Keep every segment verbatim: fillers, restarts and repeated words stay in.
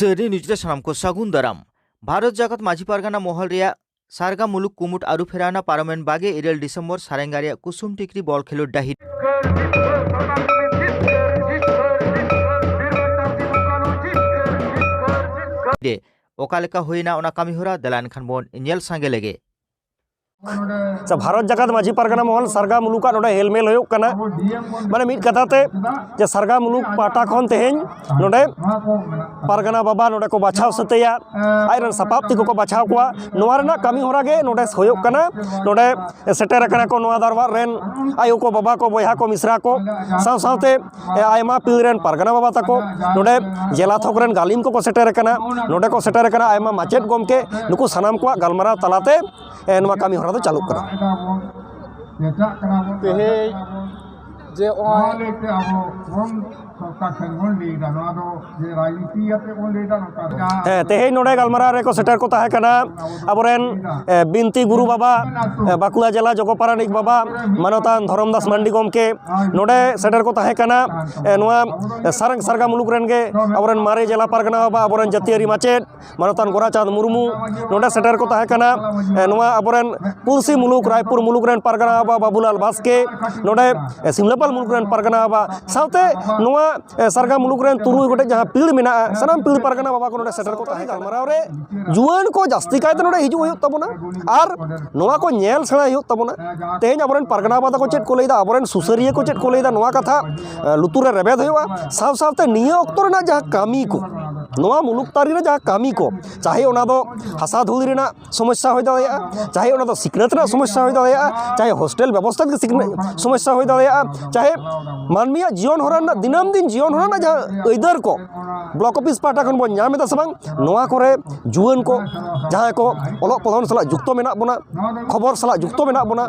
ᱥᱟᱹᱨᱤ ᱱᱤᱭᱩᱡᱽ ᱨᱮ ᱥᱟᱱᱟᱢ ᱠᱚ ᱥᱟᱹᱜᱩᱱ ᱫᱟᱨᱟᱢ᱾ ᱵᱷᱟᱨᱚᱛ ᱡᱟᱠᱟᱛ ᱢᱟᱹᱡᱷᱤ ᱯᱟᱨᱜᱟᱱᱟ ᱢᱚᱦᱚᱞ ᱨᱮᱭᱟᱜ ᱥᱟᱨᱜᱟ ᱢᱩᱞᱩᱠ ᱠᱩᱢᱩᱴ ᱟᱹᱨᱩ ᱯᱷᱮᱨᱟᱣᱱᱟ ᱯᱟᱨᱚᱢᱮᱱ ᱵᱟᱜᱮ ᱤᱨᱟᱹᱞ ᱰᱤᱥᱮᱢᱵᱚᱨ ᱥᱟᱨᱮᱝᱜᱟ ᱨᱮᱭᱟᱜ ᱠᱩᱥᱩᱢ ᱴᱤᱠᱨᱤ ᱵᱚᱞ ᱠᱷᱮᱞᱳᱰ ᱰᱟᱹᱦᱤ᱾ ᱨᱮ ᱚᱠᱟ ᱞᱮᱠᱟ ᱦᱩᱭᱱᱟ ᱚᱱᱟ ᱠᱟᱹᱢᱤ ᱦᱚᱨᱟ, ᱫᱮᱞᱟ ᱮᱱᱠᱷᱟᱱ ᱵᱚᱱ ᱧᱮᱞ ᱥᱟᱸᱜᱮ ᱞᱮᱜᱮ᱾ ᱟᱪᱪᱷᱟ, ᱵᱷᱟᱨᱚᱛ ᱡᱟᱠᱟᱛ ᱢᱟᱹᱡᱷᱤ ᱯᱟᱨᱜᱟᱱᱟ ᱢᱚᱦᱚᱞ ᱥᱟᱨᱜᱟ ᱢᱩᱞᱩᱠᱟᱜ ᱱᱚᱰᱮ ᱦᱮᱞᱢᱮᱞ ᱦᱩᱭᱩᱜ ᱠᱟᱱᱟ᱾ ᱢᱟᱱᱮ ᱢᱤᱫ ᱠᱟᱛᱷᱟ ᱛᱮ ᱡᱮ ᱥᱟᱨᱜᱟ ᱢᱩᱞᱩᱠ ᱯᱟᱦᱴᱟ ᱠᱷᱚᱱ ᱛᱮᱦᱮᱧ ᱱᱚᱰᱮ ᱯᱟᱨᱜᱟᱱᱟ ᱵᱟᱵᱟ ᱱᱚᱰᱮ ᱠᱚ ᱵᱟᱪᱷᱟᱣ ᱥᱟᱹᱛᱮᱭᱟ, ᱟᱡ ᱨᱮᱱ ᱥᱟᱯᱟᱵ ᱛᱮᱠᱚ ᱠᱚ ᱵᱟᱪᱷᱟᱣ ᱠᱚᱣᱟ᱾ ᱱᱚᱣᱟ ᱨᱮᱱᱟᱜ ᱠᱟᱹᱢᱤ ᱦᱚᱨᱟ ᱜᱮ ᱱᱚᱰᱮ ᱦᱩᱭᱩᱜ ᱠᱟᱱᱟ᱾ ᱱᱚᱰᱮ ᱥᱮᱴᱮᱨ ᱟᱠᱟᱱᱟ ᱠᱚ ᱱᱚᱣᱟ ᱫᱟᱨᱵᱟᱨ ᱨᱮᱱ ᱟᱭᱳ ᱠᱚ, ᱵᱟᱵᱟ ᱠᱚ, ᱵᱚᱭᱦᱟ ᱠᱚ, ᱢᱤᱥᱨᱟ ᱠᱚ, ᱥᱟᱶ ᱥᱟᱶᱛᱮ ᱟᱭᱢᱟ ᱯᱤᱲ ᱨᱮᱱ ᱯᱟᱨᱜᱟᱱᱟ ᱵᱟᱵᱟ ᱛᱟᱠᱚ, ᱱᱚᱰᱮ ᱡᱮᱞᱟ ᱛᱷᱚᱠ ᱨᱮᱱ ᱜᱟᱹᱞᱤᱢ ᱠᱚᱠᱚ ᱥᱮᱴᱮᱨ ᱟᱠᱟᱱᱟ, ᱱᱚᱰᱮ ᱠᱚ ᱥᱮᱴᱮᱨ ᱟᱠᱟᱱᱟ ᱟᱭᱢᱟ ᱢᱟᱪᱮᱫ ᱜᱚᱢᱠᱮ, ᱱᱩᱠᱩ ᱥᱟᱱᱟᱢ ᱠᱚᱣᱟᱜ ᱜᱟᱞᱢᱟᱨᱟᱣ ᱛᱟᱞᱟᱛᱮ ᱮ, ᱱᱚᱣᱟ ᱠᱟᱹᱢᱤ ᱦᱚᱨᱟ ᱫᱚ ᱪᱟᱹᱞᱩᱜ ᱠᱟᱱᱟ᱾ ᱛᱮᱦᱮᱧ ᱡᱮ ᱱᱚᱜᱼᱚᱭ ᱦᱮᱸ, ᱛᱮᱦᱮᱧ ᱱᱚᱰᱮ ᱜᱟᱞᱢᱟᱨᱟᱣ ᱨᱮᱠᱚ ᱥᱮᱴᱮᱨ ᱠᱚ ᱛᱟᱦᱮᱸ ᱠᱟᱱᱟ ᱟᱵᱚᱨᱮᱱ, ᱮ, ᱵᱤᱱᱛᱤ ᱜᱩᱨᱩ ᱵᱟᱵᱟ, ᱮ, ᱵᱟᱸᱠᱩᱲᱟ ᱡᱮᱞᱟ ᱡᱚᱜᱚ ᱯᱟᱨᱟᱱᱤᱠ ᱵᱟᱵᱟ, ᱢᱟᱱᱚᱛᱟᱱ ᱫᱷᱚᱨᱚᱢ ᱫᱟᱥ ᱢᱟᱱᱰᱤ ᱜᱚᱢᱠᱮ, ᱱᱚᱰᱮ ᱥᱮᱴᱮᱨ ᱠᱚ ᱛᱟᱦᱮᱸ ᱠᱟᱱᱟ, ᱮ, ᱱᱚᱣᱟ, ᱮ, ᱥᱟᱨᱮᱝ ᱥᱟᱨᱜᱟ ᱢᱩᱞᱩᱠ ᱨᱮᱱ ᱜᱮ ᱟᱵᱚᱨᱮᱱ ᱢᱟᱨᱮ ᱡᱮᱞᱟ ᱯᱟᱨᱜᱟᱱᱟ ᱵᱟᱵᱟ, ᱟᱵᱚᱨᱮᱱ ᱡᱟᱹᱛᱤᱭᱟᱹᱨᱤ ᱢᱟᱪᱮᱫ, ᱢᱟᱱᱚᱛᱟᱱ ᱜᱳᱨᱟᱪᱟᱸᱫᱽ ᱢᱩᱨᱢᱩ ᱱᱚᱰᱮ ᱥᱮᱴᱮᱨ ᱠᱚ ᱛᱟᱦᱮᱸ ᱠᱟᱱᱟ᱾ ᱮ, ᱱᱚᱣᱟ ᱟᱵᱚᱨᱮᱱ ᱯᱩᱞᱥᱤ ᱢᱩᱞᱩᱠ, ᱨᱟᱭᱯᱩᱨ ᱢᱩᱞᱩᱠ ᱨᱮᱱ ᱯᱟᱨᱜᱟᱱᱟ ᱵᱟᱵᱟ ᱵᱟᱵᱩᱞᱟᱞ ᱵᱟᱥᱠᱮ, ᱱᱚᱰᱮ, ᱮ, ᱥᱤᱢᱞᱟᱯᱟᱞ ᱢᱩᱞᱩᱠ ᱨᱮᱱ ᱯᱟᱨᱜᱟᱱᱟ ᱵᱟᱵᱟ, ᱥᱟᱶᱛᱮ ᱱᱚᱣᱟ, ᱮ, ᱥᱟᱨᱜᱟ ᱢᱩᱞᱩᱠ ᱨᱮᱱ ᱛᱩᱨᱩᱭ ᱜᱚᱴᱮᱡ ᱡᱟᱦᱟᱸ ᱯᱤᱲ ᱢᱮᱱᱟᱜᱼᱟ, ᱥᱟᱱᱟᱢ ᱯᱤᱲ ᱯᱟᱨᱜᱟᱱᱟ ᱵᱟᱵᱟ ᱠᱚ ᱱᱚᱰᱮ ᱥᱮᱴᱮᱨ ᱠᱚ ᱛᱟᱦᱮᱸ ᱠᱟᱱᱟ᱾ ᱜᱟᱞᱢᱟᱨᱟᱣ ᱨᱮ ᱡᱩᱣᱟᱹᱱ ᱠᱚ ᱡᱟᱹᱥᱛᱤ ᱠᱟᱭᱛᱮ ᱱᱚᱰᱮ ᱦᱤᱡᱩᱜ ᱦᱩᱭᱩᱜ ᱛᱟᱵᱚᱱᱟ ᱟᱨ ᱱᱚᱣᱟ ᱠᱚ ᱧᱮᱞ ᱥᱮᱬᱟᱭ ᱦᱩᱭᱩᱜ ᱛᱟᱵᱚᱱᱟ᱾ ᱛᱮᱦᱮᱧ ᱟᱵᱚᱨᱮᱱ ᱯᱟᱨᱜᱟᱱᱟ ᱵᱟᱵᱟ ᱛᱟᱠᱚ ᱪᱮᱫ ᱠᱚ ᱞᱟᱹᱭᱫᱟ, ᱟᱵᱚᱨᱮᱱ ᱥᱩᱥᱟᱹᱨᱤᱭᱟᱹ ᱠᱚ ᱪᱮᱫ ᱠᱚ ᱞᱟᱹᱭᱫᱟ, ᱱᱚᱣᱟ ᱠᱟᱛᱷᱟ, ᱮ, ᱞᱩᱛᱩᱨ ᱨᱮ ᱨᱮᱵᱮᱫ ᱦᱩᱭᱩᱜᱼᱟ᱾ ᱥᱟᱶ ᱥᱟᱶᱛᱮ ᱱᱤᱭᱟᱹ ᱚᱠᱛᱚ ᱨᱮᱱᱟᱜ ᱡᱟᱦᱟᱸ ᱠᱟᱹᱢᱤ ᱠᱚ, ᱱᱚᱣᱟ ᱢᱩᱞᱩᱠ ᱛᱟᱹᱨᱤ ᱨᱮ ᱡᱟᱦᱟᱸ ᱠᱟᱹᱢᱤ ᱠᱚ, ᱪᱟᱦᱮ ᱚᱱᱟ ᱫᱚ ᱦᱟᱥᱟ ᱫᱷᱩᱲᱤ ᱨᱮᱱᱟᱜ ᱥᱚᱢᱚᱥᱥᱟ ᱦᱩᱭ ᱫᱟᱲᱮᱭᱟᱜᱼᱟ, ᱪᱟᱦᱮ ᱚᱱᱟ ᱫᱚ ᱥᱤᱠᱷᱱᱟᱹᱛ ᱨᱮᱱᱟᱜ ᱥᱚᱢᱚᱥᱥᱟ ᱦᱩᱭ ᱫᱟᱲᱮᱭᱟᱜᱼᱟ, ᱪᱟᱦᱮ ᱦᱳᱥᱴᱮᱞ ᱵᱮᱵᱚᱥᱛᱷᱟ ᱨᱮᱱᱟᱜ ᱥᱤᱠᱷᱱᱟᱹᱛ ᱥᱚᱢᱚᱥᱥᱟ ᱦᱩᱭ ᱫᱟᱲᱮᱭᱟᱜᱼᱟ, ᱪᱟᱦᱮ ᱢᱟᱹᱱᱢᱤᱭᱟᱜ ᱡᱤᱭᱚᱱ ᱦᱚᱨᱟ ᱨᱮᱱᱟᱜ, ᱫᱤᱱᱟᱹᱢ ᱫᱤᱱ ᱡᱤᱭᱚᱱ ᱦᱚᱨᱟ ᱨᱮᱱᱟᱜ ᱡᱟᱦᱟᱸ ᱟᱹᱭᱫᱟᱹᱨ ᱠᱚ ᱵᱞᱚᱠ ᱚᱯᱷᱤᱥ ᱯᱟᱦᱴᱟ ᱠᱷᱚᱱ ᱵᱚᱱ ᱧᱟᱢ ᱮᱫᱟ ᱥᱮ ᱵᱟᱝ, ᱱᱚᱣᱟ ᱠᱚᱨᱮ ᱡᱩᱣᱟᱹᱱ ᱠᱚ ᱡᱟᱦᱟᱸᱭ ᱠᱚ ᱚᱞᱚᱜ ᱯᱚᱲᱦᱚᱱ ᱥᱟᱞᱟᱜ ᱡᱩᱠᱛᱚ ᱢᱮᱱᱟᱜ ᱵᱚᱱᱟ, ᱠᱷᱚᱵᱚᱨ ᱥᱟᱞᱟᱜ ᱡᱩᱠᱛᱚ ᱢᱮᱱᱟᱜ ᱵᱚᱱᱟ,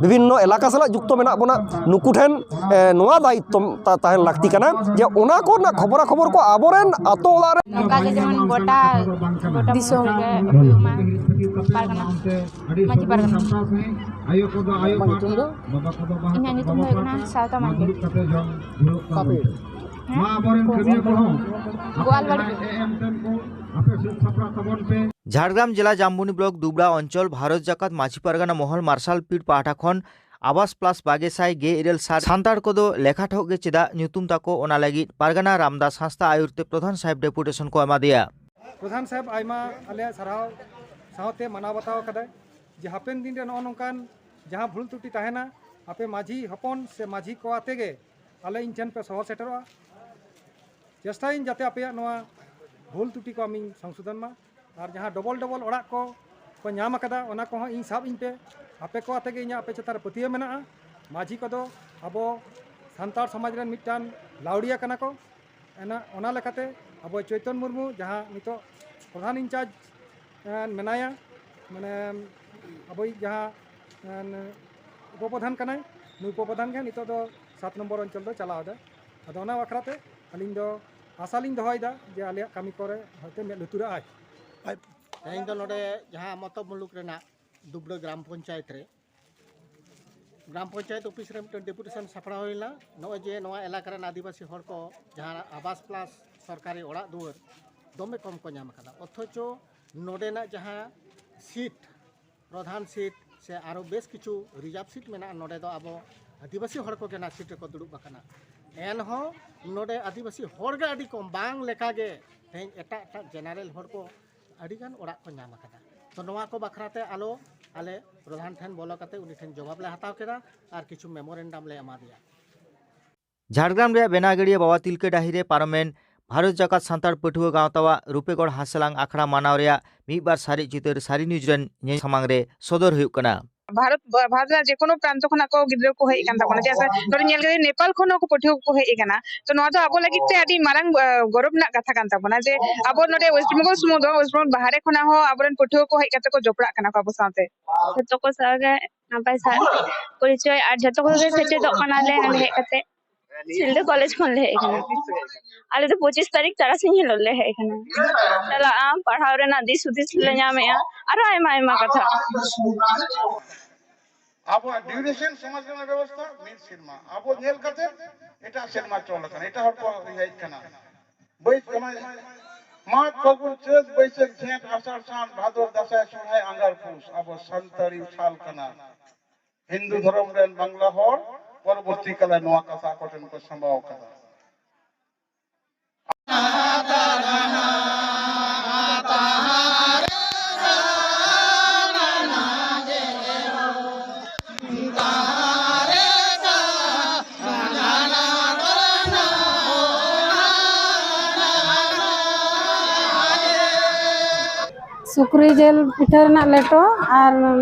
ᱵᱤᱵᱷᱤᱱᱱᱚ ᱮᱞᱟᱠᱟ ᱥᱟᱞᱟᱜ ᱡᱩᱠᱛᱚ ᱢᱮᱱᱟᱜ ᱵᱚᱱᱟ, ᱱᱩᱠᱩ ᱴᱷᱮᱱ, ᱮ, ᱱᱚᱣᱟ ᱫᱟᱭᱤᱛᱛᱚ ᱛᱟ-, ᱛᱟᱦᱮᱱ ᱞᱟᱹᱠᱛᱤ ᱠᱟᱱᱟ ᱡᱮ ᱚᱱᱟ ᱠᱚᱨᱮᱱᱟᱜ ᱠᱷᱚᱵᱚᱨᱟ ᱠᱷᱚᱵᱚᱨ ᱠᱚ ᱟᱵᱚᱨᱮᱱ ᱟᱛᱳ ᱚᱲᱟᱜ ᱨᱮ ᱱᱚᱝᱠᱟ ᱜᱮ ᱡᱮᱢᱚᱱ ᱜᱚᱴᱟ, ᱜᱚᱴᱟ ᱫᱤᱥᱚᱢ ᱨᱮ ᱦᱩᱭᱩᱜ ᱢᱟ᱾ ᱯᱟᱨᱜᱟᱱᱟ, ᱢᱟᱹᱡᱷᱤ ᱯᱟᱨᱜᱟᱱᱟ᱾ ᱤᱧᱟᱹᱜ ᱧᱩᱛᱩᱢ ᱫᱚ ᱦᱩᱭᱩᱜ ᱠᱟᱱᱟ ᱥᱟᱶᱛᱟ ᱢᱟᱱᱰᱤ᱾ ᱦᱮᱸ? ᱜᱳᱣᱟᱞ ᱵᱟᱲᱤ᱾ ᱡᱷᱟᱲᱜᱨᱟᱢ ᱡᱮᱞᱟ ᱡᱟᱢᱵᱚᱱᱤ ᱵᱞᱚᱠ ᱫᱩᱵᱲᱟ ᱚᱧᱪᱚᱞ ᱵᱷᱟᱨᱚᱛ ᱡᱟᱠᱟᱛ ᱢᱟᱹᱡᱷᱤ ᱯᱟᱨᱜᱟᱱᱟ ᱢᱚᱦᱚᱞ ᱢᱟᱨᱥᱟᱞ ᱯᱤᱲ ᱯᱟᱦᱴᱟ ᱠᱷᱚᱱ ᱟᱵᱟᱥ ᱯᱞᱟᱥ ᱵᱟᱜᱮ ᱥᱟᱭ ᱜᱮᱞ ᱤᱨᱟᱹᱞ ᱥᱟᱨ ᱥᱟᱱᱛᱟᱲ ᱠᱚᱫᱚ ᱞᱮᱠᱷᱟ ᱴᱷᱚᱜ ᱜᱮ ᱪᱮᱫᱟᱜ ᱧᱩᱛᱩᱢ ᱛᱟᱠᱚ, ᱚᱱᱟ ᱞᱟᱹᱜᱤᱫ ᱯᱟᱨᱜᱟᱱᱟ ᱨᱟᱢᱫᱟᱥ ᱦᱟᱸᱥᱫᱟ ᱟᱭᱩᱨ ᱛᱮ ᱯᱨᱚᱫᱷᱟᱱ ᱥᱟᱦᱮᱵᱽ ᱰᱮᱯᱩᱴᱮᱥᱚᱱ ᱠᱚ ᱮᱢᱟ ᱫᱮᱭᱟ᱾ ᱯᱨᱚᱫᱷᱟᱱ ᱥᱟᱦᱮᱵᱽ ᱟᱭᱢᱟ ᱟᱞᱮᱭᱟᱜ ᱥᱟᱨᱦᱟᱣ ᱥᱟᱶᱛᱮ ᱢᱟᱱᱟᱣ ᱵᱟᱛᱟᱣ ᱟᱠᱟᱫᱟᱭ ᱡᱮ ᱦᱟᱯᱮᱱ ᱫᱤᱱ ᱨᱮ ᱱᱚᱜᱼᱚ ᱱᱚᱝᱠᱟᱱ ᱡᱟᱦᱟᱸ ᱵᱷᱩᱞ ᱛᱨᱩᱴᱤ ᱛᱟᱦᱮᱱᱟ, ᱟᱯᱮ ᱢᱟᱹᱡᱷᱤ ᱦᱚᱯᱚᱱ ᱥᱮ ᱢᱟᱹᱡᱷᱤ ᱠᱚ ᱟᱛᱮ ᱜᱮ ᱟᱞᱮ ᱤᱧ ᱴᱷᱮᱱ ᱯᱮ ᱥᱚᱦᱚᱨ ᱥᱮᱴᱮᱨᱚᱜᱼᱟ᱾ ᱪᱮᱥᱴᱟᱭᱟᱹᱧ ᱡᱟᱛᱮ ᱟᱯᱮᱭᱟᱜ ᱱᱚᱣᱟ ᱵᱷᱩᱞ ᱛᱨᱩᱴᱤ ᱠᱚ ᱟᱢᱤᱧ ᱥᱚᱝᱥᱳᱫᱷᱚᱱ ᱢᱟ᱾ ᱟᱨ ᱡᱟᱦᱟᱸ ᱰᱚᱵᱚᱞ ᱰᱚᱵᱚᱞ ᱚᱲᱟᱜ ᱠᱚ ᱠᱚ ᱧᱟᱢ ᱟᱠᱟᱫᱟ, ᱚᱱᱟ ᱠᱚᱦᱚᱸ ᱤᱧ ᱥᱟᱵ ᱤᱧ ᱯᱮ᱾ ᱟᱯᱮ ᱠᱚ ᱟᱛᱮ ᱜᱮ ᱤᱧᱟᱹᱜ ᱟᱯᱮ ᱪᱮᱛᱟᱱ ᱨᱮ ᱯᱟᱹᱛᱭᱟᱹᱣ ᱢᱮᱱᱟᱜᱼᱟ᱾ ᱢᱟᱹᱡᱷᱤ ᱠᱚᱫᱚ ᱟᱵᱚ ᱥᱟᱱᱛᱟᱲ ᱥᱚᱢᱟᱡᱽ ᱨᱮᱱ ᱢᱤᱫᱴᱟᱝ ᱞᱟᱣᱲᱤᱭᱟ ᱠᱟᱱᱟ ᱠᱚ᱾ ᱚᱱᱟ, ᱚᱱᱟ ᱞᱮᱠᱟᱛᱮ ᱟᱵᱚ ᱪᱳᱭᱛᱚᱱ ᱢᱩᱨᱢᱩ ᱡᱟᱦᱟᱸ ᱱᱤᱛᱚᱜ ᱯᱨᱚᱫᱷᱟᱱ ᱤᱱᱪᱟᱨᱡᱽ, ᱮᱸ, ᱢᱮᱱᱟᱭᱟ, ᱢᱟᱱᱮ ᱟᱵᱚᱭᱤᱡ ᱡᱟᱦᱟᱸ, ᱮᱸ, ᱩᱯᱚᱯᱨᱚᱫᱷᱟᱱ ᱠᱟᱱᱟᱭ, ᱱᱩᱭ ᱩᱯᱚᱯᱨᱚᱫᱷᱟᱱ ᱜᱮ ᱱᱤᱛᱚᱜ ᱫᱚ ᱥᱟᱛ ᱱᱚᱢᱵᱚᱨ ᱚᱧᱪᱚᱞ ᱫᱚ ᱪᱟᱞᱟᱣ ᱮᱫᱟ᱾ ᱟᱫᱚ ᱚᱱᱟ ᱵᱟᱠᱷᱨᱟ ᱛᱮ ᱟᱹᱞᱤᱧ ᱫᱚ ᱟᱥᱟ ᱞᱤᱧ ᱫᱚᱦᱚᱭᱮᱫᱟ ᱡᱮ ᱟᱞᱮᱭᱟᱜ ᱠᱟᱹᱢᱤ ᱠᱚᱨᱮ ᱦᱚᱭᱛᱳ ᱢᱮᱫ ᱞᱩᱛᱩᱨᱟᱜ ᱟᱭ᱾ ᱛᱮᱦᱮᱧ ᱫᱚ ᱱᱚᱰᱮ ᱡᱟᱦᱟᱸ ᱢᱚᱛᱚᱵ ᱢᱩᱞᱩᱠ ᱨᱮᱱᱟᱜ ᱫᱩᱵᱲᱟᱹ ᱜᱨᱟᱢ ᱯᱚᱧᱪᱟᱭᱮᱛ ᱨᱮ, ᱜᱨᱟᱢ ᱯᱚᱧᱪᱟᱭᱮᱛ ᱚᱯᱷᱤᱥ ᱨᱮ ᱢᱤᱫᱴᱮᱱ ᱰᱮᱯᱩᱴᱮᱥᱚᱱ ᱥᱟᱯᱲᱟᱣ ᱦᱩᱭ ᱞᱮᱱᱟ᱾ ᱱᱚᱜᱼᱚᱭ ᱡᱮ ᱱᱚᱣᱟ ᱮᱞᱟᱠᱟ ᱨᱮᱱ ᱟᱹᱫᱤᱵᱟᱹᱥᱤ ᱦᱚᱲ ᱠᱚ ᱡᱟᱦᱟᱸ ᱟᱵᱟᱥ ᱯᱞᱟᱥ ᱥᱚᱨᱠᱟᱨᱤ ᱚᱲᱟᱜ ᱫᱩᱣᱟᱹᱨ ᱫᱚᱢᱮ ᱠᱚᱢ ᱠᱚ ᱧᱟᱢ ᱟᱠᱟᱫᱟ, ᱚᱛᱷᱚᱪᱚ ᱱᱚᱰᱮᱱᱟᱜ ᱡᱟᱦᱟᱸ ᱥᱤᱴ, ᱯᱨᱚᱫᱷᱟᱱ ᱥᱤᱴ ᱥᱮ ᱟᱨᱚ ᱵᱮᱥ ᱠᱤᱪᱷᱩ ᱨᱤᱡᱟᱨᱵᱷ ᱥᱤᱴ ᱢᱮᱱᱟᱜᱼᱟ, ᱱᱚᱰᱮ ᱫᱚ ᱟᱵᱚ ᱟᱹᱫᱤᱵᱟᱹᱥᱤ ᱦᱚᱲ ᱠᱚᱜᱮ ᱚᱱᱟ ᱥᱤᱴ ᱨᱮᱠᱚ ᱫᱩᱲᱩᱵ ᱟᱠᱟᱱᱟ᱾ ᱮᱱᱦᱚᱸ ᱱᱚᱰᱮ ᱟᱹᱫᱤᱵᱟᱹᱥᱤ ᱦᱚᱲ ᱜᱮ ᱟᱹᱰᱤ ᱠᱚᱢ, ᱵᱟᱝ ᱞᱮᱠᱟᱜᱮ ᱛᱮᱦᱮᱧ ᱮᱴᱟᱜ ᱮᱴᱟᱜ ᱡᱮᱱᱟᱨᱮᱞ ᱦᱚᱲ ᱠᱚ ᱟᱹᱰᱤᱜᱟᱱ ᱚᱲᱟᱜ ᱠᱚ ᱧᱟᱢ ᱟᱠᱟᱫᱟ᱾ ᱛᱚ ᱱᱚᱣᱟ ᱠᱚ ᱵᱟᱠᱷᱨᱟ ᱛᱮ ᱟᱞᱚ ᱟᱞᱮ ᱯᱨᱚᱫᱷᱟᱱ ᱴᱷᱮᱱ ᱵᱚᱞᱚ ᱠᱟᱛᱮ ᱩᱱᱤ ᱴᱷᱮᱱ ᱡᱚᱵᱟᱵ ᱞᱮ ᱦᱟᱛᱟᱣ ᱠᱮᱫᱟ ᱟᱨ ᱠᱤᱪᱷᱩ ᱢᱮᱢᱳᱨᱮᱱᱰᱟᱢ ᱞᱮ ᱮᱢᱟ ᱫᱮᱭᱟ᱾ ᱡᱷᱟᱲᱜᱨᱟᱢ ᱨᱮᱭᱟᱜ ᱵᱮᱱᱟᱜᱟᱹᱲᱤᱭᱟᱹ ᱵᱟᱵᱟ ᱛᱤᱞᱠᱟᱹ ᱰᱟᱹᱦᱤ ᱨᱮ ᱯᱟᱨᱚᱢᱮᱱ ᱵᱷᱟᱨᱚᱛ ᱡᱟᱠᱟᱛ ᱥᱟᱱᱛᱟᱲ ᱯᱟᱹᱴᱷᱩᱣᱟᱹ ᱜᱟᱶᱛᱟᱣᱟᱜ ᱨᱩᱯᱮᱜᱚᱲ ᱦᱟᱸᱥᱮᱞᱟᱝ ᱟᱠᱷᱲᱟ ᱢᱟᱱᱟᱣ ᱨᱮᱭᱟᱜ ᱢᱤᱫ ᱵᱟᱨ ᱥᱟᱨᱮᱡ ᱪᱤᱛᱟᱹᱨ ᱥᱟᱹᱨᱤ ᱱᱤᱭᱩᱡᱽ ᱨᱮᱱ ᱧᱮᱞ ᱥᱟᱢᱟᱝ ᱨᱮ ᱥᱚᱫᱚᱨ ᱦᱩᱭᱩᱜ ᱠᱟᱱᱟ᱾ ᱵᱷᱟᱨᱚᱛ, ᱵᱷᱟᱨᱚᱛ ᱨᱮᱭᱟᱜ ᱡᱮᱠᱳᱱᱳ ᱯᱨᱟᱱᱛᱚ ᱠᱷᱚᱱᱟᱜ ᱠᱚ ᱜᱤᱫᱽᱨᱟᱹ ᱠᱚ ᱦᱮᱡ ᱟᱠᱟᱱ ᱛᱟᱵᱚᱱᱟ, ᱪᱮᱫᱟᱜ ᱥᱮ ᱱᱚᱰᱮ ᱧᱮᱞ ᱠᱮᱫᱟᱹᱧ ᱱᱮᱯᱟᱞ ᱠᱷᱚᱱ ᱦᱚᱸ ᱠᱚ ᱯᱟᱹᱴᱷᱩᱣᱟᱹ ᱠᱚᱠᱚ ᱦᱮᱡ ᱟᱠᱟᱱᱟ᱾ ᱛᱚ ᱱᱚᱣᱟ ᱫᱚ ᱟᱵᱚ ᱞᱟᱹᱜᱤᱫ ᱛᱮ ᱟᱹᱰᱤ ᱢᱟᱨᱟᱝ, ᱟ, ᱜᱚᱨᱚᱵᱽ ᱨᱮᱱᱟᱜ ᱠᱟᱛᱷᱟ ᱠᱟᱱ ᱛᱟᱵᱚᱱᱟ ᱡᱮ ᱟᱵᱚ ᱱᱚᱰᱮ ᱳᱭᱮᱥᱴ ᱵᱮᱝᱜᱚᱞ ᱥᱩᱢᱩᱝ ᱫᱚ ᱵᱟᱝ, ᱳᱭᱮᱥᱴ ᱵᱮᱝᱜᱚᱞ ᱵᱟᱦᱨᱮ ᱠᱷᱚᱱᱟᱜ ᱦᱚᱸ ᱟᱵᱚᱨᱮᱱ ᱯᱟᱹᱴᱷᱩᱣᱟᱹ ᱠᱚ ᱦᱮᱡ ᱠᱟᱛᱮ ᱠᱚ ᱡᱚᱯᱲᱟᱜ ᱠᱟᱱᱟ ᱠᱚ ᱟᱵᱚ ᱥᱟᱶᱛᱮ᱾ ᱡᱷᱚᱛᱚ ᱠᱚ ᱥᱟᱶ ᱜᱮ ᱱᱟᱯᱟᱭ ᱥᱟᱨ ᱯᱚᱨᱤᱪᱚᱭ ᱟᱨ ᱡᱷᱚᱛᱚ ᱠᱚᱜᱮ ᱥᱮᱪᱮᱫᱚᱜ ᱠᱟᱱᱟᱞᱮ ᱱᱚᱰᱮ ᱦᱮᱡ ᱠᱟᱛᱮ᱾ ᱥᱤᱞᱫᱟᱹ ᱠᱚᱞᱮᱡᱽ ᱠᱷᱚᱱ ᱞᱮ ᱦᱮᱡ ᱟᱠᱟᱱᱟ᱾ ᱟᱞᱮ ᱫᱚ ᱯᱚᱸᱪᱤᱥ ᱛᱟᱹᱨᱤᱠᱷ ᱛᱟᱨᱟᱥᱤᱧ ᱦᱤᱞᱳᱜ ᱞᱮ ᱦᱮᱡ ᱟᱠᱟᱱᱟ᱾ ᱪᱟᱞᱟᱜᱼᱟ, ᱯᱟᱲᱦᱟᱣ ᱨᱮᱱᱟᱜ ᱫᱤᱥ ᱦᱩᱫᱤᱥ ᱞᱮ ᱧᱟᱢᱮᱜᱼᱟ, ᱟᱨᱚ ᱟᱭᱢᱟ ᱟᱭᱢᱟ ᱠᱟᱛᱷᱟ᱾ ᱟᱵᱚᱣᱟᱜ ᱰᱤᱭᱩᱨᱮᱥᱚᱱ ᱥᱚᱢᱟᱡᱽ ᱨᱮᱱᱟᱜ ᱵᱮᱵᱚᱥᱛᱷᱟ ᱢᱤᱫ ᱥᱮᱨᱢᱟ, ᱟᱵᱚ ᱧᱮᱞ ᱠᱟᱛᱮ ᱮᱴᱟᱜ ᱥᱮᱨᱢᱟ ᱪᱚᱞ ᱟᱠᱟᱱᱟ, ᱮᱴᱟᱜ ᱦᱚᱲ ᱠᱚ ᱦᱮᱡ ᱟᱠᱟᱱᱟ᱾ ᱵᱟᱹᱭ ᱚᱱᱟ ᱢᱟᱜᱽ, ᱯᱷᱟᱹᱜᱩᱱ, ᱪᱟᱹᱛ, ᱵᱟᱹᱭᱥᱟᱹᱠᱷ, ᱡᱷᱮᱸᱴ, ᱟᱥᱟᱲ, ᱥᱟᱱ, ᱵᱷᱟᱫᱚᱨ, ᱫᱟᱸᱥᱟᱭ, ᱥᱚᱨᱦᱟᱭ, ᱟᱸᱜᱷᱟᱲ, ᱯᱩᱥ ᱟᱵᱚ ᱥᱟᱱᱛᱟᱲᱤ ᱥᱟᱞ ᱠᱟᱱᱟ᱾ ᱦᱤᱱᱫᱩ ᱫᱷᱚᱨᱚᱢ ᱨᱮᱱ ᱵᱟᱝᱞᱟ ᱦᱚᱲ ᱯᱚᱨᱚᱵᱚᱨᱛᱤ ᱠᱟᱞᱮ ᱱᱚᱣᱟ ᱠᱟᱛᱷᱟ ᱟᱠᱚ ᱴᱷᱮᱱ ᱠᱚ ᱥᱟᱢᱵᱟᱣ ᱠᱟᱫᱟ᱾ ᱥᱩᱠᱨᱤ ᱡᱤᱞ ᱯᱤᱴᱷᱟᱹ ᱨᱮᱱᱟᱜ ᱞᱮᱴᱚ ᱟᱨ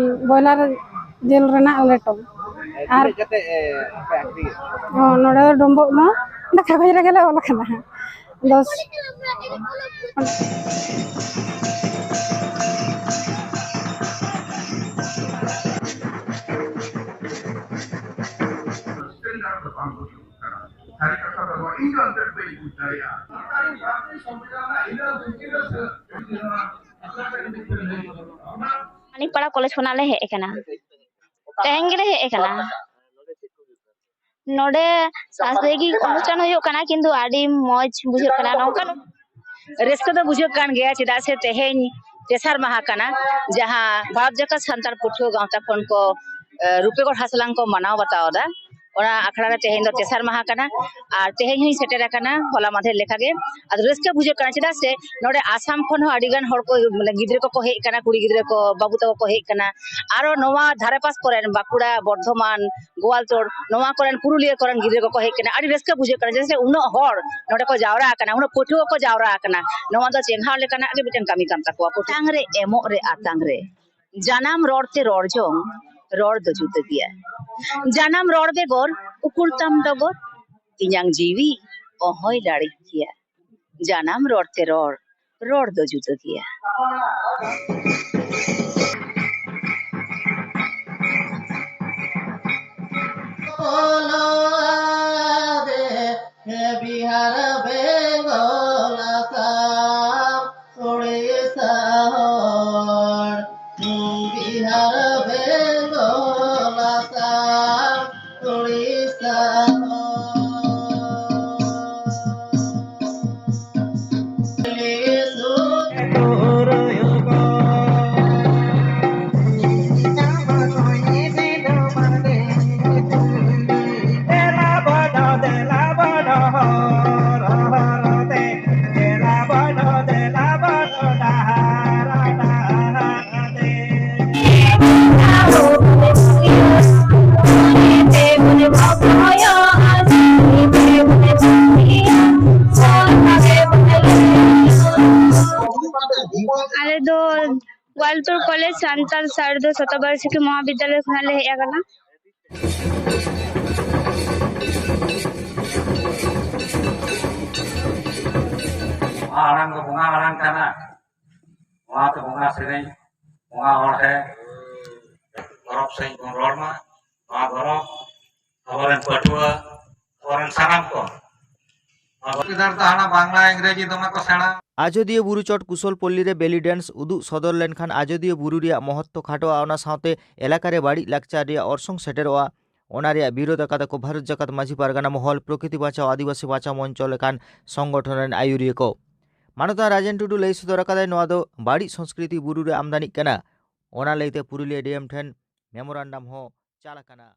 ᱵᱚᱭᱞᱟᱨ ᱡᱤᱞ ᱨᱮᱱᱟᱜ ᱞᱮᱴᱚ᱾ ᱟᱨ ᱛᱤᱱᱟᱹᱜ ᱠᱟᱛᱮ ᱮ, ᱯᱮ ᱟᱹᱠᱷᱨᱤᱧᱟ? ᱦᱚᱸ, ᱱᱚᱰᱮ ᱫᱚ ᱰᱩᱸᱵᱩᱜ ᱫᱚ ᱚᱸᱰᱮ ᱠᱟᱜᱚᱡᱽ ᱨᱮᱜᱮ ᱞᱮ ᱚᱞ ᱟᱠᱟᱫᱟ ᱦᱟᱸᱜ᱾ ᱫᱚᱥ ᱥᱟᱹᱨᱤ ᱠᱟᱛᱷᱟ ᱫᱚ ᱱᱚᱣᱟ, ᱤᱧ ᱫᱚ ᱮᱱᱛᱮᱫ ᱵᱟᱹᱧ ᱵᱩᱡᱽ ᱫᱟᱲᱮᱭᱟᱜᱼᱟ᱾ ᱥᱟᱱᱛᱟᱲᱤ ᱯᱟᱹᱨᱥᱤ ᱥᱚᱢᱵᱤᱫᱷᱟᱱ ᱨᱮᱱᱟᱜ ᱤᱱᱟᱹ ᱵᱷᱤᱛᱤᱨ ᱨᱮ ᱥᱮ ᱱᱚᱣᱟ ᱟᱠᱷᱲᱟ ᱨᱮ ᱢᱤᱫᱴᱮᱱ ᱞᱟᱹᱭ ᱜᱟᱱᱚᱜᱼᱟ᱾ ᱚᱱᱟ ᱢᱟᱱᱤᱠᱯᱟᱲᱟ ᱠᱚᱞᱮᱡᱽ ᱠᱷᱚᱱᱟᱜ ᱞᱮ ᱦᱮᱡ ᱟᱠᱟᱱᱟ᱾ ᱛᱮᱦᱮᱧ ᱜᱮᱞᱮ ᱦᱮᱡ ᱟᱠᱟᱱᱟ᱾ ᱱᱚᱰᱮ ᱥᱟᱸᱥᱠᱨᱤᱛᱤᱠ ᱚᱱᱩᱥᱴᱷᱟᱱ ᱦᱩᱭᱩᱜ ᱠᱟᱱᱟ, ᱠᱤᱱᱛᱩ ᱟᱹᱰᱤ ᱢᱚᱡᱽ ᱵᱩᱡᱷᱟᱹᱜ ᱠᱟᱱᱟ ᱱᱚᱝᱠᱟᱱ᱾ ᱨᱟᱹᱥᱠᱟᱹ ᱫᱚ ᱵᱩᱡᱷᱟᱹᱜ ᱠᱟᱱ ᱜᱮᱭᱟ, ᱪᱮᱫᱟᱜ ᱥᱮ ᱛᱮᱦᱮᱧ ᱛᱮᱥᱟᱨ ᱢᱟᱦᱟ ᱠᱟᱱᱟ, ᱡᱟᱦᱟᱸ ᱵᱷᱟᱨᱚᱛ ᱡᱟᱠᱟᱛ ᱥᱟᱱᱛᱟᱲ ᱯᱟᱹᱴᱷᱩᱣᱟᱹ ᱜᱟᱶᱛᱟ ᱠᱷᱚᱱ ᱠᱚ ᱮ, ᱨᱩᱯᱮᱜᱚᱲ ᱦᱟᱥᱞᱟᱝ ᱠᱚ ᱢᱟᱱᱟᱣ ᱵᱟᱛᱟᱣ ᱮᱫᱟ᱾ ᱚᱱᱟ ᱟᱠᱷᱲᱟ ᱨᱮ ᱛᱮᱦᱮᱧ ᱫᱚ ᱛᱮᱥᱟᱨ ᱢᱟᱦᱟ ᱠᱟᱱᱟ ᱟᱨ ᱛᱮᱦᱮᱧ ᱦᱚᱸᱧ ᱥᱮᱴᱮᱨ ᱟᱠᱟᱱᱟ ᱦᱚᱞᱟ ᱢᱟᱫᱷᱮᱨ ᱞᱮᱠᱟᱜᱮ᱾ ᱟᱫᱚ ᱨᱟᱹᱥᱠᱟᱹ ᱵᱩᱡᱷᱟᱹᱜ ᱠᱟᱱᱟ, ᱪᱮᱫᱟᱜ ᱥᱮ ᱱᱚᱰᱮ ᱟᱥᱟᱢ ᱠᱷᱚᱱ ᱦᱚᱸ ᱟᱹᱰᱤ ᱜᱟᱱ ᱦᱚᱲ ᱠᱚ, ᱢᱟᱱᱮ ᱜᱤᱫᱽᱨᱟᱹ ᱠᱚᱠᱚ ᱦᱮᱡ ᱟᱠᱟᱱᱟ, ᱠᱩᱲᱤ ᱜᱤᱫᱽᱨᱟᱹ ᱠᱚ, ᱵᱟᱹᱵᱩ ᱛᱟᱠᱚ ᱠᱚ ᱦᱮᱡ ᱟᱠᱟᱱᱟ᱾ ᱟᱨᱚ ᱱᱚᱣᱟ ᱫᱷᱟᱨᱮ ᱯᱟᱥ ᱠᱚᱨᱮᱱ ᱵᱟᱸᱠᱩᱲᱟ, ᱵᱚᱨᱫᱷᱚᱢᱟᱱ, ᱜᱳᱣᱟᱞᱛᱳᱲ, ᱱᱚᱣᱟ ᱠᱚᱨᱮᱱ, ᱯᱩᱨᱩᱞᱤᱭᱟᱹ ᱠᱚᱨᱮᱱ ᱜᱤᱫᱽᱨᱟᱹ ᱠᱚᱠᱚ ᱦᱮᱡ ᱟᱠᱟᱱᱟ᱾ ᱟᱹᱰᱤ ᱨᱟᱹᱥᱠᱟᱹ ᱵᱩᱡᱷᱟᱹᱜ ᱠᱟᱱᱟ, ᱪᱮᱫᱟᱜ ᱥᱮ ᱩᱱᱟᱹᱜ ᱦᱚᱲ ᱱᱚᱰᱮ ᱠᱚ ᱡᱟᱣᱨᱟ ᱟᱠᱟᱱᱟ, ᱩᱱᱟᱹᱜ ᱯᱟᱹᱴᱷᱩᱣᱟᱹ ᱠᱚ ᱡᱟᱣᱨᱟ ᱟᱠᱟᱱᱟ᱾ ᱱᱚᱣᱟ ᱫᱚ ᱪᱮᱸᱜᱷᱟᱣ ᱞᱮᱠᱟᱱᱟᱜ ᱜᱮ ᱢᱤᱫᱴᱮᱱ ᱠᱟᱹᱢᱤ ᱠᱟᱱ ᱛᱟᱠᱚᱣᱟ᱾ ᱟᱛᱟᱝ ᱨᱮ ᱮᱢᱚᱜ ᱨᱮ ᱟᱛᱟᱝ ᱨᱮ ᱡᱟᱱᱟᱢ ᱨᱚᱲ ᱛᱮ ᱨᱚᱲ ᱡᱚᱝ, ᱨᱚᱲ ᱫᱚ ᱡᱩᱫᱟᱹ ᱜᱮᱭᱟ᱾ ᱡᱟᱱᱟᱢ ᱨᱚᱲ ᱵᱮᱜᱚᱨ ᱩᱠᱩᱨ ᱛᱟᱢ ᱰᱚᱜᱚᱨ, ᱤᱧᱟᱝ ᱡᱤᱣᱤ ᱚᱦᱚᱭ ᱞᱟᱲᱮᱡ ᱠᱮᱭᱟ᱾ ᱡᱟᱱᱟᱢ ᱨᱚᱲ ᱛᱮ ᱨᱚᱲ, ᱨᱚᱲ ᱫᱚ ᱡᱩᱫᱟᱹ ᱜᱮᱭᱟ᱾ ᱵᱤᱦᱟᱨ ᱵᱮᱝᱜᱚᱞ ᱟᱥᱟᱢ ᱩᱲᱤᱥᱥᱟ ᱦᱚᱲ, ᱵᱤᱦᱟᱨ ᱵᱮᱝᱜᱚᱞ ᱟᱥᱟᱢ ᱩᱲᱤᱥᱥᱟ ᱦᱚᱲ᱾ ᱜᱳᱣᱟᱞᱛᱳᱲ ᱠᱚᱞᱮᱡᱽ ᱥᱟᱱᱛᱟᱲ ᱥᱟᱨᱫᱚ ᱥᱚᱛᱚᱵᱟᱨᱥᱤᱠᱤ ᱢᱚᱦᱟᱵᱤᱫᱽᱫᱟᱞᱚᱭ ᱠᱷᱚᱱᱟᱜ ᱞᱮ ᱦᱮᱡ ᱟᱠᱟᱱᱟ᱾ ᱱᱚᱣᱟ ᱟᱲᱟᱝ ᱫᱚ ᱵᱚᱸᱜᱟ ᱟᱲᱟᱝ ᱠᱟᱱᱟ᱾ ᱱᱚᱣᱟᱛᱮ ᱵᱚᱸᱜᱟ ᱥᱮᱨᱮᱧ, ᱵᱚᱸᱜᱟ ᱦᱚᱲ ᱴᱷᱮᱱ ᱜᱚᱨᱚᱵ ᱥᱟᱺᱦᱤᱡ ᱵᱚᱱ ᱨᱚᱲ ᱢᱟ᱾ ᱱᱚᱣᱟ ᱜᱚᱨᱚᱵ ᱟᱵᱚᱨᱮᱱ ᱯᱟᱹᱴᱷᱩᱣᱟᱹ, ᱟᱵᱚᱨᱮᱱ ᱥᱟᱱᱟᱢ ᱠᱚ᱾ ᱟᱵᱚ ᱜᱤᱫᱟᱹᱨ ᱫᱚ ᱦᱟᱱᱟ ᱵᱟᱝᱞᱟ, ᱤᱝᱨᱮᱡᱤ ᱫᱚᱢᱮ ᱠᱚ ᱥᱮᱬᱟ᱾ ᱟᱡᱚᱫᱤᱭᱟᱹ ᱵᱩᱨᱩ ᱪᱚᱴ ᱠᱩᱥᱚᱞ ᱯᱚᱞᱞᱤ ᱨᱮ ᱵᱮᱞᱤ ᱰᱮᱱᱥ ᱩᱫᱩᱜ ᱥᱚᱫᱚᱨ ᱞᱮᱱᱠᱷᱟᱱ ᱟᱡᱚᱫᱤᱭᱟᱹ ᱵᱩᱨᱩ ᱨᱮᱭᱟᱜ ᱢᱚᱦᱚᱛᱛᱚ ᱠᱷᱟᱴᱚᱜᱼᱟ, ᱚᱱᱟ ᱥᱟᱶᱛᱮ ᱮᱞᱟᱠᱟ ᱨᱮ ᱵᱟᱹᱲᱤᱡ ᱞᱟᱠᱪᱟᱨ ᱨᱮᱭᱟᱜ ᱚᱨᱥᱚᱝ ᱥᱮᱴᱮᱨᱚᱜᱼᱟ᱾ ᱚᱱᱟ ᱨᱮᱭᱟᱜ ᱵᱤᱨᱳᱫ ᱟᱠᱟᱫᱟ ᱠᱚ ᱵᱷᱟᱨᱚᱛ ᱡᱟᱠᱟᱛ ᱢᱟᱹᱡᱷᱤ ᱯᱟᱨᱜᱟᱱᱟ ᱢᱚᱦᱚᱞ, ᱯᱨᱚᱠᱨᱤᱛᱤ ᱵᱟᱧᱪᱟᱣ, ᱟᱹᱫᱤᱵᱟᱹᱥᱤ ᱵᱟᱧᱪᱟᱣ ᱢᱚᱧᱪᱚ ᱞᱮᱠᱟᱱ ᱥᱚᱝᱜᱚᱴᱷᱚᱱ ᱨᱮᱱ ᱟᱹᱭᱩᱨᱤᱭᱟᱹ ᱠᱚ᱾ ᱢᱟᱱᱚᱛᱟᱱ ᱨᱟᱡᱮᱱ ᱴᱩᱰᱩ ᱞᱟᱹᱭ ᱥᱚᱫᱚᱨ ᱟᱠᱟᱫᱟᱭ, ᱱᱚᱣᱟ ᱫᱚ ᱵᱟᱹᱲᱤᱡ ᱥᱚᱝᱥᱠᱨᱤᱛᱤ ᱵᱩᱨᱩ ᱨᱮ ᱟᱢᱫᱟᱱᱤᱜ ᱠᱟᱱᱟ᱾ ᱚᱱᱟ ᱞᱟᱹᱭᱛᱮ ᱯᱩᱨᱩᱞᱤᱭᱟᱹ ᱰᱤ ᱮᱢ ᱴᱷᱮᱱ ᱢᱮᱢᱳᱨᱟᱱᱰᱟᱢ ᱦᱚᱸ ᱪᱟᱞ ᱟᱠᱟᱱᱟ᱾